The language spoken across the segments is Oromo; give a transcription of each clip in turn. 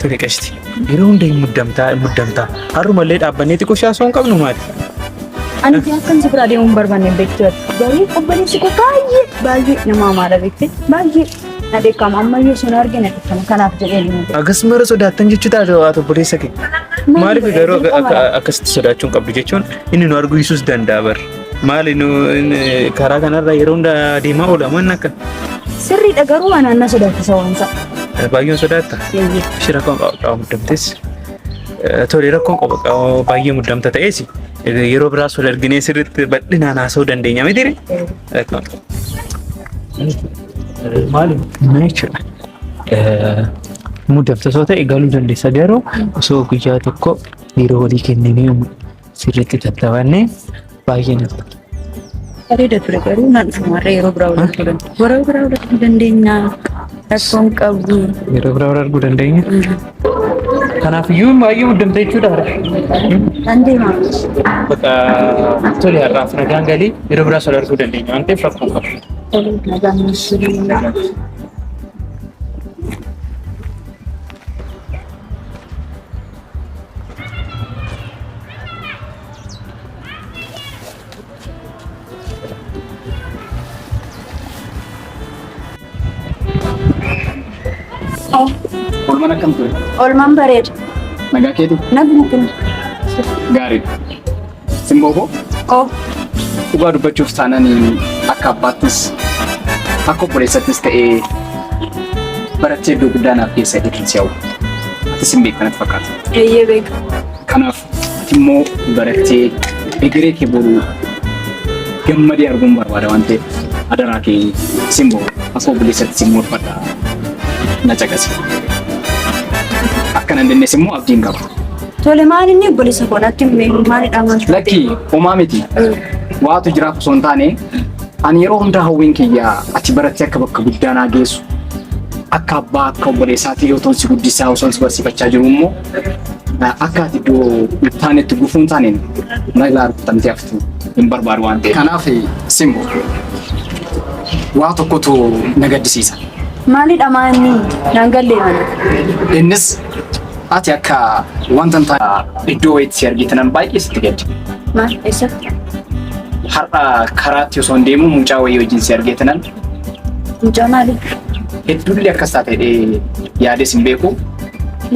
Tole qashti. Yeroo hunda hin muddamtaa hin muddamtaa. Har'umallee dhaabbannee xiqqoo shaasoo hin qabnu maali? Ani akkan si biraa deemuu hin barbaanne beektu ati. Garuu obboleessi koo baay'ee baay'ee nama hamaadha beekte. Baay'ee na dheekkama ammayyuu sun arge na dheekkama kanaaf jedhee ni muddama. Agas mara sodaattan jechuu taate waata obboleessa kee. Maaliif garuu akkasitti sodaachuu hin qabdu jechuun inni nu arguu dhiisuus danda'a bar. Maali nu karaa kanarra yeroo hunda deemaa oola moo inni akka? Sirriidha garuu anaan na sodaachisa waan isaa. Baay'een sodaatta. Ishee rakkoon qaba qaama muddamtes. Tole rakkoon qaba qaama baay'ee muddamta ta'es yeroo biraas wal arginee sirriitti bal'inaan haasa'uu dandeenya miti ree? Rakkoon qaba. Maali? Na jechuudha. Muddamta osoo ta'e galuu dandeessa garuu osoo guyyaa tokko yeroo walii kenninee sirriitti tattaphannee baay'ee natti tola. Bareeda ture garuu naan dhufumarra yeroo biraa wal arguu dandeenya. Yeroo biraa wal arguu dandeenya. Rakkoon qabu. Yeroo biraa wal arguu dandeenya. Kanaaf iyyuu baay'ee muddamte jechuudha har'a. Nan deema. Bakka tole har'aaf nagaan galii yeroo biraas wal arguu dandeenya waan ta'eef rakkoon qabu. Tole nagaan nuuf. Oolmaan akkam ture? Oolmaan bareeda. Nagaa keeti? Naguma kun. Gaariidha. Simboo koo? Oo. Dhugaa dubbachuuf taanaan akka abbaattis akka obboleessattis ta'ee barattee iddoo guddaa naaf geessa jedheen si hawwa. Atis hin beekta natti fakkaata. Eeyyee beeka. Kanaaf ati immoo barattee egeree kee boru gammadee arguun barbaada waan ta'eef adaraa kee simboo akka obboleessatti sin morfadha na caqasi. Akka nan dandeesse immoo abdiin qaba. Tole maal inni obboleessa koo natti himi maalidha maal? Lakki homaa miti. Waatu jiraaf osoo hin taane ani yeroo hundaa hawwiin kiyya ati barattee akka bakka guddaa naa geessu akka abbaa akka obboleessaatti otoon si guddisaa osoon si barsiifachaa jiru immoo akka ati iddoo hin taanetti gufuu hin taaneen na rukutamtee haftu hin barbaadu waan ta'eef. Kanaaf Simbo waa tokkotu na gaddisiisa. Maalidha maa inni naan gallee mana. Innis ati akka wanta hin taane iddoo wayiitti si argite nan baay'ee sitti gadde. Maal eessatti? Har'a karaatti osoo hin deemu mucaa wayii wajjin si argite nan Mucaa maali? hedduullee akkas taate jedhee yaades hin beeku.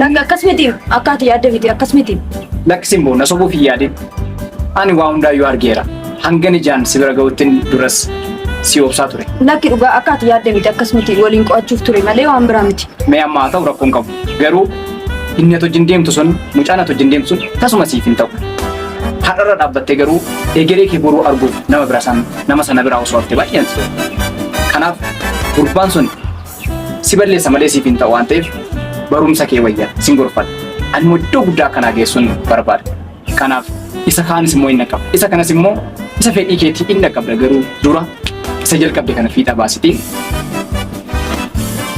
Lakki akkas miti akka ati yaadde miti akkas miti. Lakki Simboo na sobuuf hin yaadin. Ani waa hundaayyuu argeera. Hangan ijaan si bira ga'uttin duras si obsaa ture. Lakki dhugaa akka ati yaadde miti akkas miti waliin qo'achuuf ture malee waan biraa miti. Mee amma haa ta'u rakkoon qabu. Garuu inni ati wajjin deemtu sun mucaan ati wajjin deemtu sun tasuma siif hin ta'u. Har'arra dhaabbattee garuu egeree kee boruu arguuf nama bira san nama sana biraa osoo hafte baay'ee natti tola. Kanaaf gurbaan sun si balleessa malee siif hin ta'u waan ta'eef barumsa kee wayya sin gorfadha. Ani immoo iddoo guddaa akkanaa geessuun barbaada. Kanaaf isa kaanis immoo hin dhaqqabda. Isa kanas immoo isa fedhii keetii hin dhaqqabda garuu dura isa jalqabde kana fiixa baasitii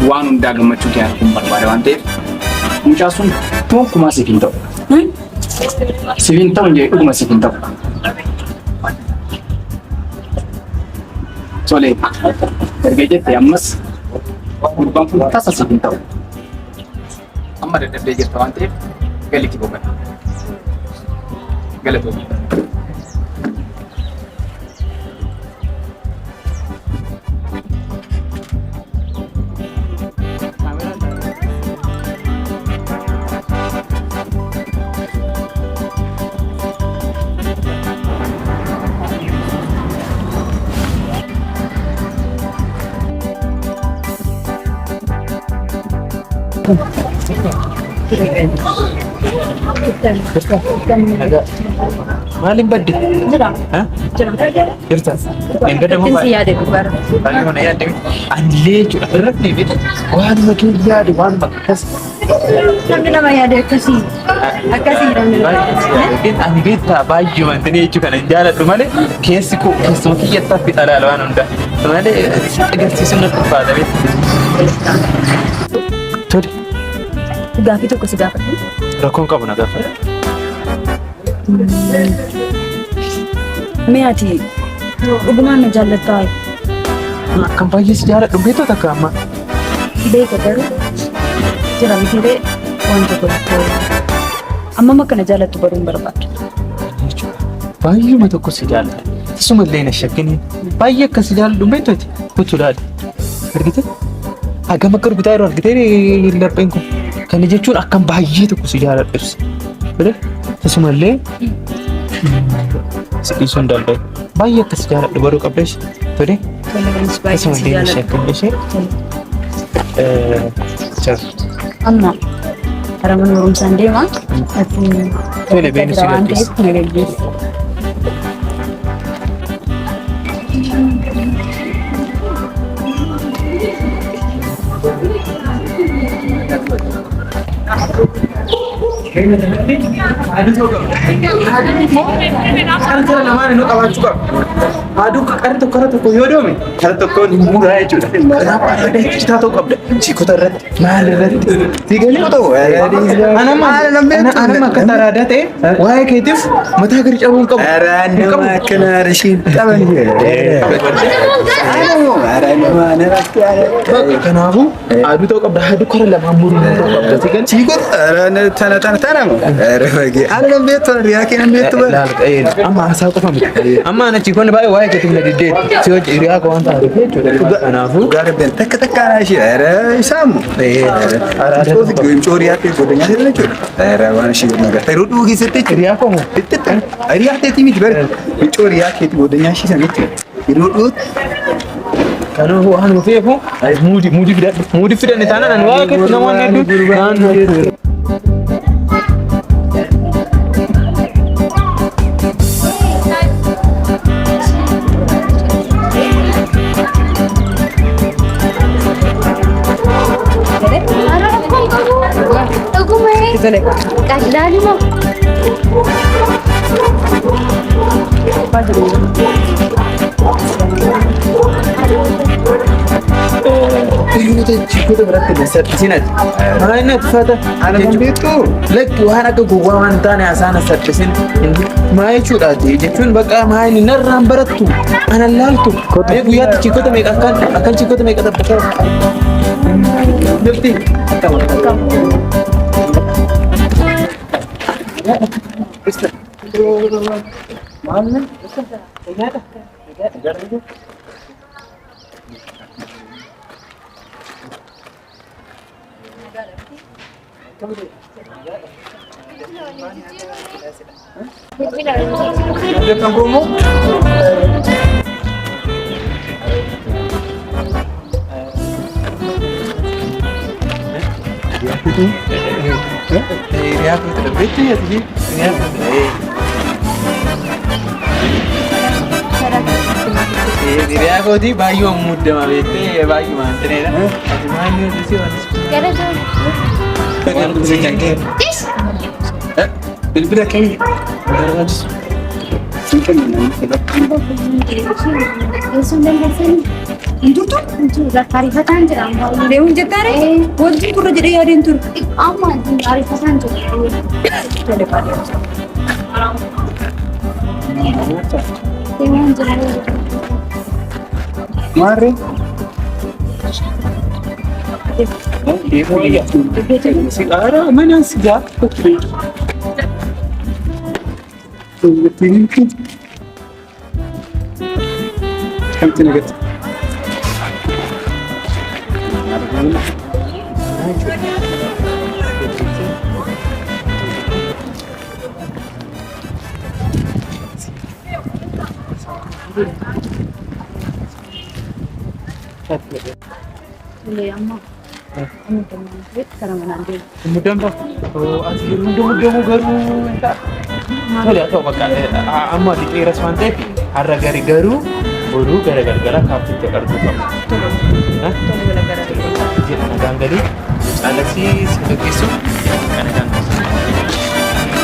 waan hundaa gammachuu kee arguun barbaada waan ta'eef mucaa sun gonkumaa siif hin ta'u. Siif hin ta'u hin jedhe dhuguma siif hin ta'u. Tole erga jette ammas gurbaan kun tasa siif hin ta'u. Amma dadhabdee jirta waan ta'eef galitti boqadhu. Galatoomi. Maaliin badde? Jira. Ha? Jira. Jirta? Engada moo Sin yaade dhugaadha. baay'ee mana yaadde anillee jechuudha irratti beektu waanuma kee yaade waanuma akkas Namni nama yaade akkasii. Akkasii namni nama yaade. Ani beektaa baay'ee wanti jechuu kana hin jaaladhu malee keessi koo keessuma kiyyatti hafi dhalaala waan hunda malee agarsiisuun natti ulfaata beektaa. Tole Gaaffii tokko si gaafadhu. rakkoon qabu na gaafadhu. Mee ati dhugumaan na jaallattaa? Akkan baay'ee si jaaladhu beektaa takka amma. Beeka garuu jira miti ree. Waan tokko tokko ammam akka na jaallattu baruun barbaada. Jechuudha. Baay'uma tokko si jaalladha. Tasuma illee na shakkini. Baay'ee akka si jaalladhu hin beektu ati. Hutu laali. Argite? Hagam akka rukutaa yeroo argitee lapheen kun. Kana jechuun akkam baay'ee tokko si jaalladhu ibsa. Bire? Tasuma illee si dhiisuu hin danda'u. Baay'ee akka si jaalladhu baruu qabda ishee. Tole? Tole anis baay'ee Tasuma si illee na jaalladha. shakkini ishee. Tole. Ciao. Amma karaa mana barumsaan deema. Ati Tole, beenu si waan gaggeessa. ta'eef na gaggeessi. Qarqara lamaan inni qabaachuu qaba. Haaduu qarri tokko irra tokko yoo doome kara tokkoon hin muraa jechuudha. Kanaaf aadaa citaa ta'uu qabda. Chiikota irratti maal irratti si galee anama akka taraadaa ta'e waa'ee keetiif mataa gadi cabuu hin qabu. Hin qabu. Kanaafuu haaduu ta'uu qabda. Haaduu kara lamaan muruu ta'uu qabda. Si galee. Amma haasaa qofa miti. Amma ana chiikonni baay'ee waa'ee keetiif na diddeetti. Si hojii hiriyaa koo waan taateef jechuudha. Kanaafuu hiriyaa koo moo? Kanaafuu waan nu feefu muudii muudii fidadhu. Muudii fidanne taanaan ani waa'ee keetiif namoonni hedduun naannoo. Tole. Qal'aaluma. Hiriyoota chiikota biratti hin salphisinati. Maal uffata? Lakki waan akka gowwaa waan taane haasaan hin salphisin. Maa jechuudhaati jechuun bakka maa inni narraan barattu anan laaltu. Mee guyyaatti chiikota meeqa akkan akkan chiikota meeqa taphataa? Jirti. Akkam akkam. Hiriyaa koo ta'e beektu ati hiriyaa koo ta'e. Hiriyaa kooti baay'ee muddama beektee baay'ee waan ta'eedha. Ati maal yoo ta'e waan Gara jiru. Tis. Bilbila keenya. barbaachisu. Geessuun dandeessanii? Hin turtu? Hin jiru. Ariifataan jira amma. Deemuun jettaare? Wajjin turre jedhee yaadeen ture. Amma ariifataan jira. Tole baadiyyaa. Deemuun jira. Maarree? Sigara mana sigara Kamti nagatti? Tole amma amma deemuun karaa manaan deema. Muddamta. Ati yeroo muddamu garuu hin ta'a. Tole haa ta'u bakka amma lixeeras waan ta'eef har'a gari garuu boruu gara galgala kaaftitti arguu qabna. Tole tole gara Jedha nagaan galii caalasii si gaggeessu jedha nagaan galii.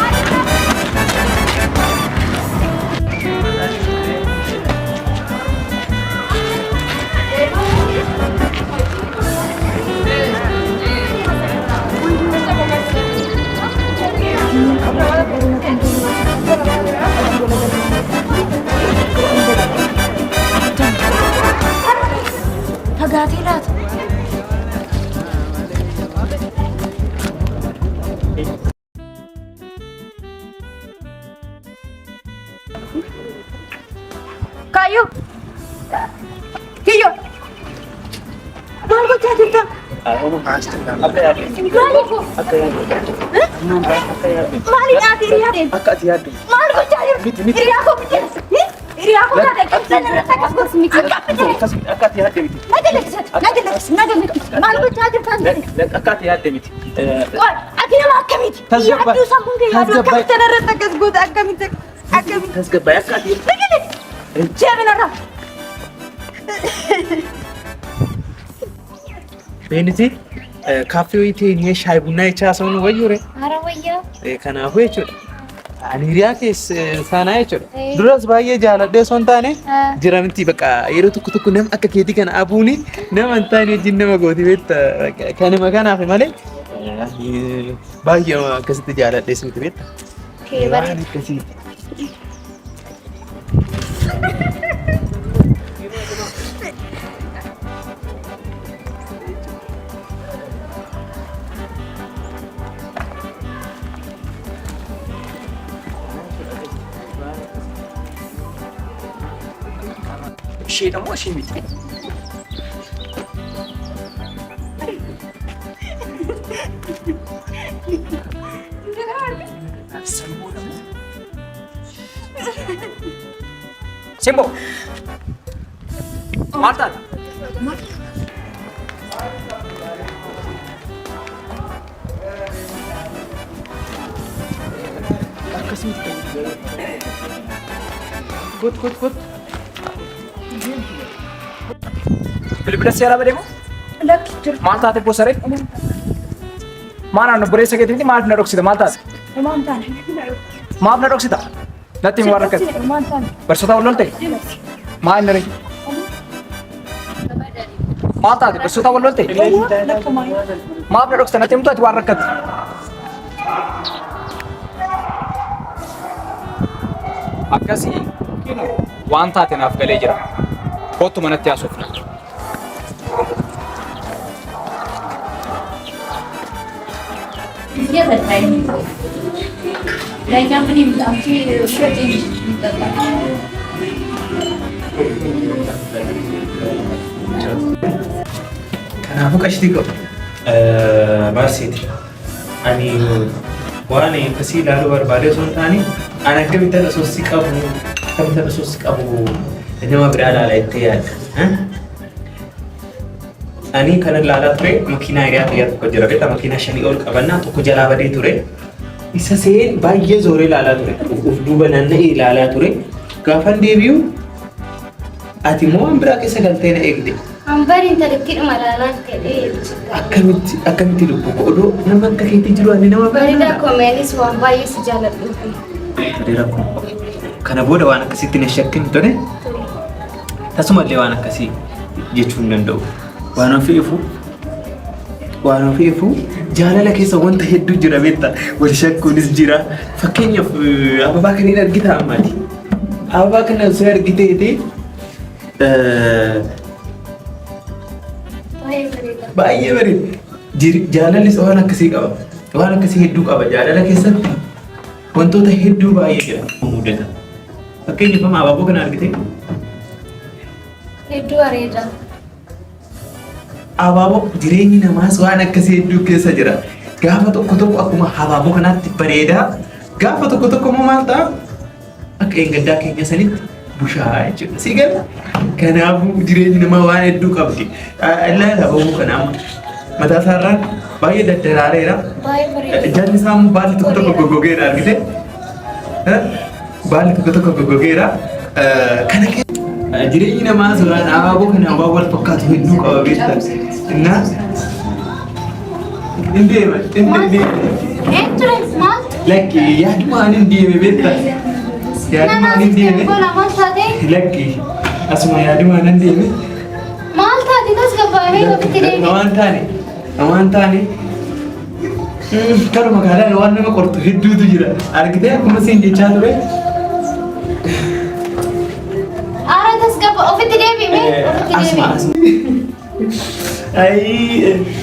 Fagaatee laata? Kaayyoo. Kiyyoo. Maal gochaa jirta? Maali nyaati hiriyaa deemu? Akka ati yaaddu. Maal gochaa jirta? Hiriyaa koo miti. Hiriyaa koo taate qabsan irratti akkas gosi miti. Akkas miti akka ati yaadde miti. Na galaksisa, na galaksisa, na galaksisa. Maal gochaa jirta? Akka ati yaadde miti. Qoy, ati nama akkamiiti? Tasgabbaa'e. Yaadduu sammuun kee yaaduu Tasgabbaa'e. akkamitti irratti akkas goota akkamitti akkamitti. Tasgabbaa'e akka ati Na galaksisa. Jeeminarraa. Beeniti kaaffee wayii teenyee shaayii bunnaa jechaa haasawnu wayyure. Hara wayyaa. Kanaafuu jechuudha. Ani hiriyaa keessa sanaa jechuudha. Duras baay'ee jaaladhee osoo hin taane jira miti bakka yeroo tokko tokko nama akka keetii kana abuuni nama hin taane wajjin nama gooti beekta. Kanuma kanaaf malee ani baay'ee akkasitti jaaladhees miti beekta. Kee Waan bareeda. akkasii. Isheedha moo ishee miti? Simbo! Maal taate? Kot kot kot. Bilbila seeraa badee moo? Lakki jiru. Maal taate bosaree? Maal aan obboleessa keetii miti maaliif na dhoksita? Maal taate? Maal taane? Maaf na dhoksita? Natti himi waan rakkate. Maal taane? Barsiisota wal lolte? Maal inni ree? Maal taate? Barsiisota wal lolte? Maaf na dhoksita? Natti himtu ati waan rakkate. Akkasii waan taate naaf galee jira. Kottu manatti haasofna. እየጠጣኝ ነው። ለእኛ ምን ይምጣ? አንቺ ውሸት ይጠጣ። Kanaafuu qashtii qabu. Barsiiti. Ani waan akkasii ilaaluu barbaade osoo hin taane ani akkamitti osoo si qabu akkamitti osoo si qabu nama biraa ilaala jettee yaadda. Ani kan ilaalaa ture makiinaa hiriyaa xiyyaa tokko jira beektaa makiinaa shanii ol qabannaa tokko jalaa badee ture. Isa seen baay'ee zooree ilaalaa ture. Of duuba naanna'ee ilaalaa ture. Gaafan deebi'u ati immoo waan biraa keessa galtee na eegde. Hanbari intalattiidhuma ilaalaan ta'ee Akkamitti akkamitti lubbuu koo odoo nama akka keetii jiru ani nama bareedaa biraa koomeenis waan baay'ee si jaalladhuufi. Tole rakkoo. Kana booda waan akkasitti na shakkin tole tasumallee waan akkasii jechuu hin danda'u. Waan ofiifu waan ofiifu jaalala keessa wanta hedduu jira beektaa wal shakkuunis jira. Fakkeenyaaf ababaa kan hin argita ammaati. Ababaa kana osoo argiteeti Baay'ee bareeda. baay'ee bareeda. Jaalallis waan akkasii qaba. Waan akkasii hedduu qaba. Jaalala keessatti wantoota hedduu baay'ee jira. Mudata. Fakkeenyaaf amma abaaboo kana argite Hedduu bareeda. abaaboo jireenyi namaas waan akkasii hedduu keessa jira. Gaafa tokko tokko akkuma abaaboo kanaatti bareedaa. Gaafa tokko tokko immoo maal ta'a? Akka eengaddaa keenya sanitti bushaa'aa jechuudha. Si gala? Kanaafuu jireenyi namaa waan hedduu qabdi. Ilaali abaaboo kana amma mataa isaarraan baay'ee daddaraareera. Baay'ee bareeda. Jalli isaa immoo baalli tokko tokko goggogeera argite? Baalli tokko tokko goggogeera. Kana keessa jireenyi namaa suuraan abaaboo kana waan wal fakkaatu hedduu qaba beektaa. Innaa hin deema hin deema. Eenyutu maal? Lakki yaadumaan hin deeme beektaa. Yaadumaan hin deeme. Maal taate? Lakki asuma yaadumaan hin deeme. Maal taate tasgabbaa'ee ofitti deebi'e? Waan taane waan taane Kanuma magaalaan waan nama qortu hedduutu jira. Argitee akkuma siin jechaa ture. Aara tasgabba ofitti deebi'e ofitti Asuma deebi'e. asuma. Ayi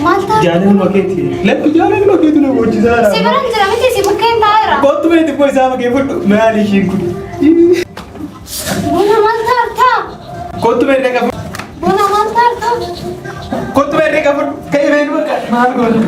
Maal taate? jaalaluma keeti. Lakki jaalaluma keetu na boonchisaa Si jira. biraan jira miti si bukkeen taa'eera. Kottu mee xiqqoo isaa makee fudhu. Maali ishiin kun? Buna maal taartaa? Kottu mee herreega fudhu. Buna maal taarta? Kottu mee herreega fudhu. Ka'ii mee bakka maal goona?